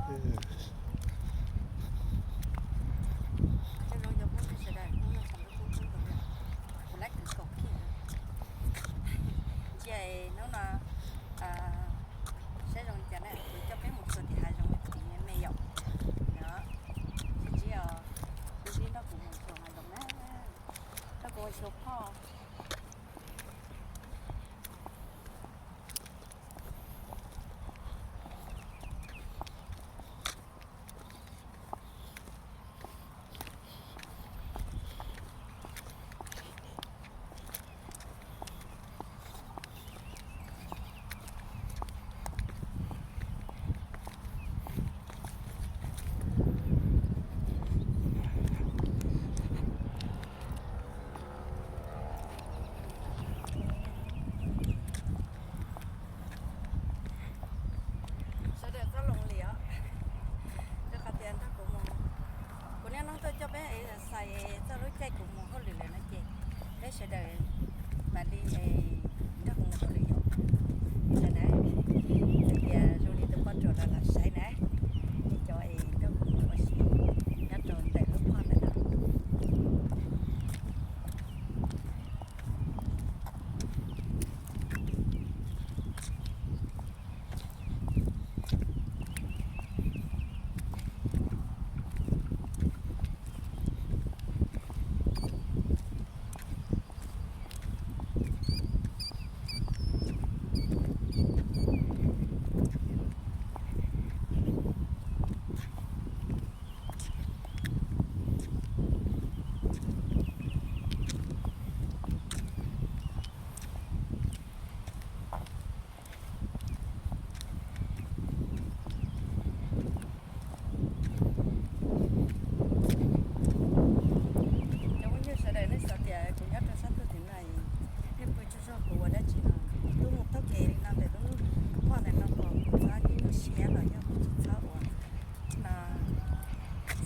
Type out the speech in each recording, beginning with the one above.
Zoo cov phooj ywg sawv daws, hnub no tshav ntuj kub kub nkaus li, kuv lab kwv kaum kiag. Ntsia hnub no saib zoo li cas na, kuv coj peb mus txog tim hav zoov tim me me yom. Sib ntsib os, sib ntsib nrog kuv mus txog hav zoov na, nrog kuv mus xyuas phoj. Sawv daws txhob loo li os, rau qhov tias nrog kuv mus, kuv niaj hnub tuaj coj peb exercise txog lub caij kuv mus hauj lwm lawm no ces peb sawv daws mam li nrog kuv mus hauj lwm yom. Li ntawd na, txawm tias zoo li tus poj ruam los lam saib na, nej cov es nrog kuv mus ua si nyob rau ntawm lub phoj ntawm no. Cov phooj ywg sawv daws, nej xav tias kuv nyob rau sab ntuj tim no, nej pw tsaug zog kuv ua dab tsi no? Twb mus taug kev li no ntawm lub phoj ntawm no kom kuv txhob nyuaj nyuaj siab los yog kuv tsis txhob ua no,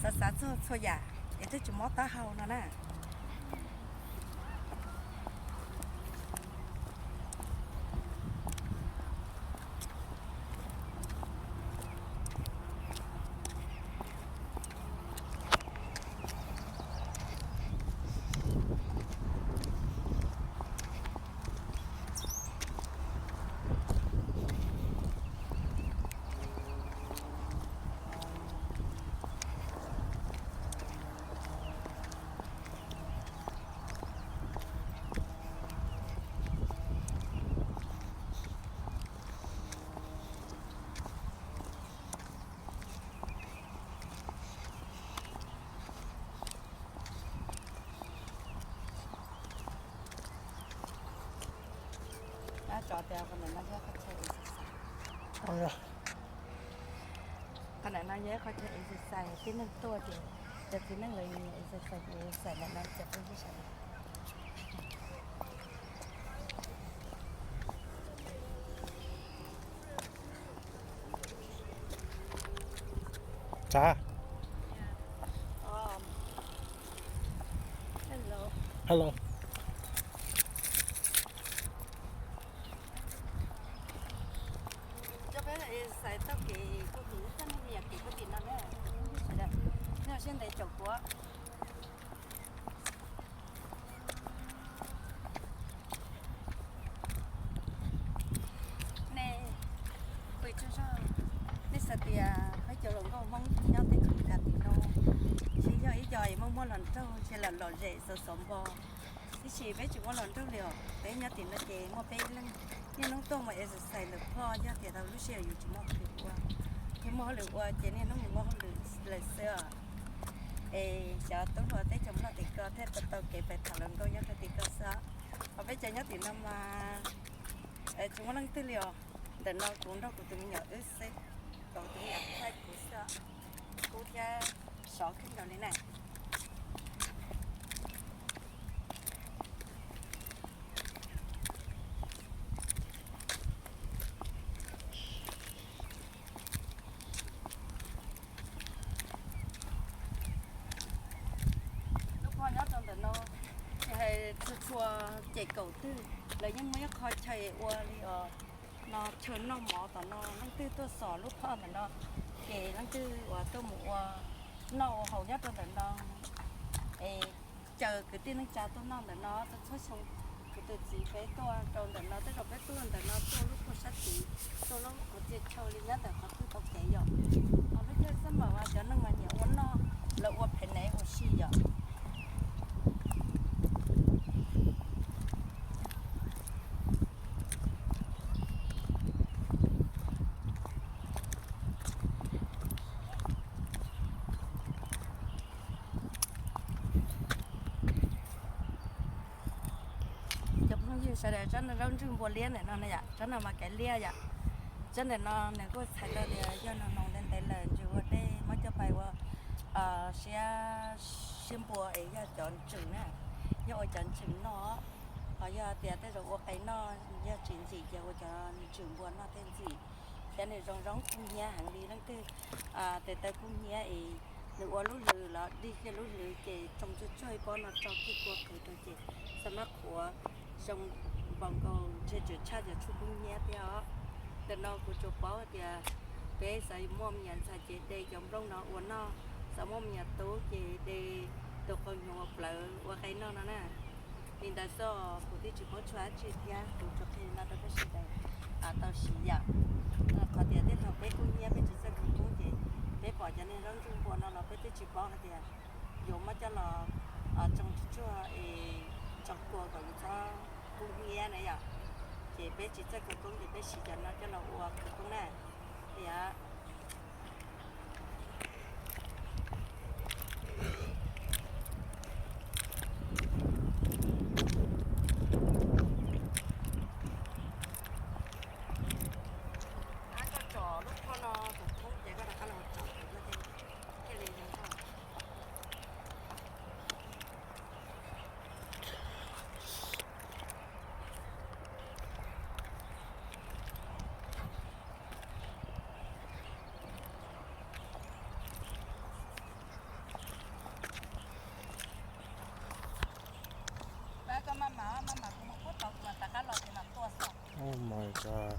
xav xav txog txhua yam es twb tsis mob taub hau no na. Qhov ntawm no yog qhov chaw exercise, qhov ntawm no yog qhov chaw exercise, tib neeg tuaj ces cov txiv neej lawv exercise, exercise ntawm no cov phooj ywg sawv daws. Tsav. Hello. Coj peb exercise taug kev, kuv tus ib txoj neeg niam kev puag tim no na, sawv daws, nej ua siab ntev caum kuv. Nej pw tsaug zog, nej xav tias peb cov hluas nkauj Hmoob nyob teb chaws Amelikas tim no, ntshe yog ib co es muaj muaj hluas nraug ntshe lam lom zem xov xov npo, tiam sis peb tsis muaj hluas nraug li os. Peb nyob tim no ces muaj peb ib leeg niaj hnub tuaj mus exercise lwm phoj, yog tias thaum lub sij hawm yus tsis muaj hauj lwm ua, thiab muaj hauj lwm ua ces niaj hnub mus muaj hauj lwm lawm xwb os. Es xyov tub hluas teb chaws Nplog tim ko thiaj tau tau kev pais tham hluas nkauj nyob rau tim ko xwb. Ho peb cov nyob tim no mas tsis muaj leej twg li os. Ntawm no kuv nrog kuv tus me nyuam wb xwb, kuv tus me nyuam thaij kuv xwb, kub thiab sov kawg nkaus li na. Lub phoj nyob rau ntawm no, txhua txhua cem kaum twg lawv yeej muaj ib qho chaw ua li os. No chaw noj mov tom no, leej twg tuaj xom lub phoj ntawm no, Ces leej twg uas tuaj mus ua noj ua haus nyob rau ntawm no, es caw kwv tij neej tsa tuaj noj ntawm no, txhua txhua xyoo kwv tus txiv peb tuaj rau ntawm no, tej zaum peb tuaj ntawm no tuaj lub puag sab tid, tuaj lub qhov txhia chaw li nyob ntawm qhov twg tau kev yom. Ho lub caij xab npam mas cov neeg mas nyiam ua noj, lawv ua phem nev ua si yom. Cov phooj ywg sawv daws, tsob no zaub ntswg npua liab ntawm no na yom, tsob no mas kev liab yom. Tsob ntawm no nws kuj txhais tau tias yog noog noog ntev ntev lawm ntsws ua dej muab coj pais ua siab, siab npua es yog cov ntsws na, yog ua cov ntsws noj. Ho yog tias tej zaum ua qe noj yog tsis ntxim ces ua cov ntsws npua noj thiaj ntxim. Thiab nws zoo zoo kub hnyiab heev li, leej twg tes taw kub hnyiab es nws ua lub hlwv los dig kiag lub hlwv ces tsoo tsuag tsuag ib pob no tso kiag kua qhwv rau ces xab mab qhuav zoo npaum nkaus ntshe tseem tshaj cov tshuaj kub hnyiab thiab os. Ntawm no kuv tsuas paub tias peb xav muaj me nyuam ntxhais ces de cov nplooj no ua noj, xav muaj me nyuam tub ces de tus qau hnyuv uas plawv ua qe noj no na. Li ntawd xwb, kuv twb tsis paub tshuaj dab tsi thiab, kuv tsuas qhia li no rau peb sawv daws tau siv yom. Qhov tias tej thaum peb kub hnyiab peb tsis txawj khawv koob ces peb pom cov niag zaub ntsuj npua no los peb twb tsis paub hais tias yuav muab coj los tsoo tsuag tsuag es tsoo kua kom yus txhob kub hnyiab na yom. Ces peb tsis txawj khawv koob ces peb siv cov no coj los ua khawv koob na. Tias koj tsom lub phoj no tus thoob ces koj rov qab los tsom tus no thiaj li zoo. Koj maj mam, maj mam, kuv mus kuab tod kuv mam rov qab los ces mam tua xwb. Oh my God.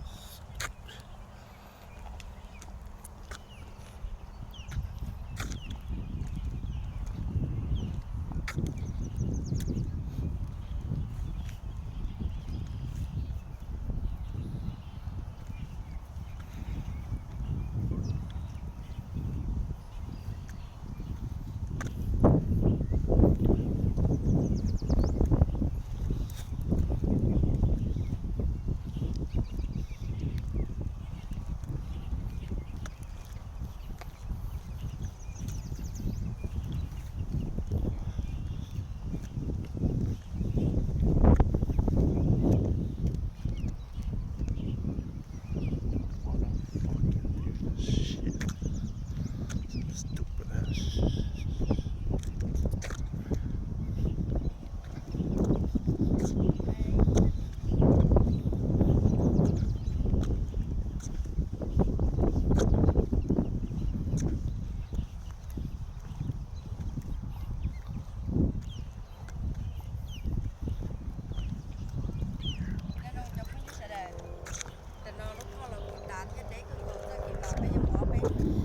What the fuck is this shit? Some stupid ass shit. Nyob zoo cov phooj ywg sawv daws, tam no lub phoj los kuj dav thiab deb kawg nkaus, txoj kev los peb yuav mus ob peb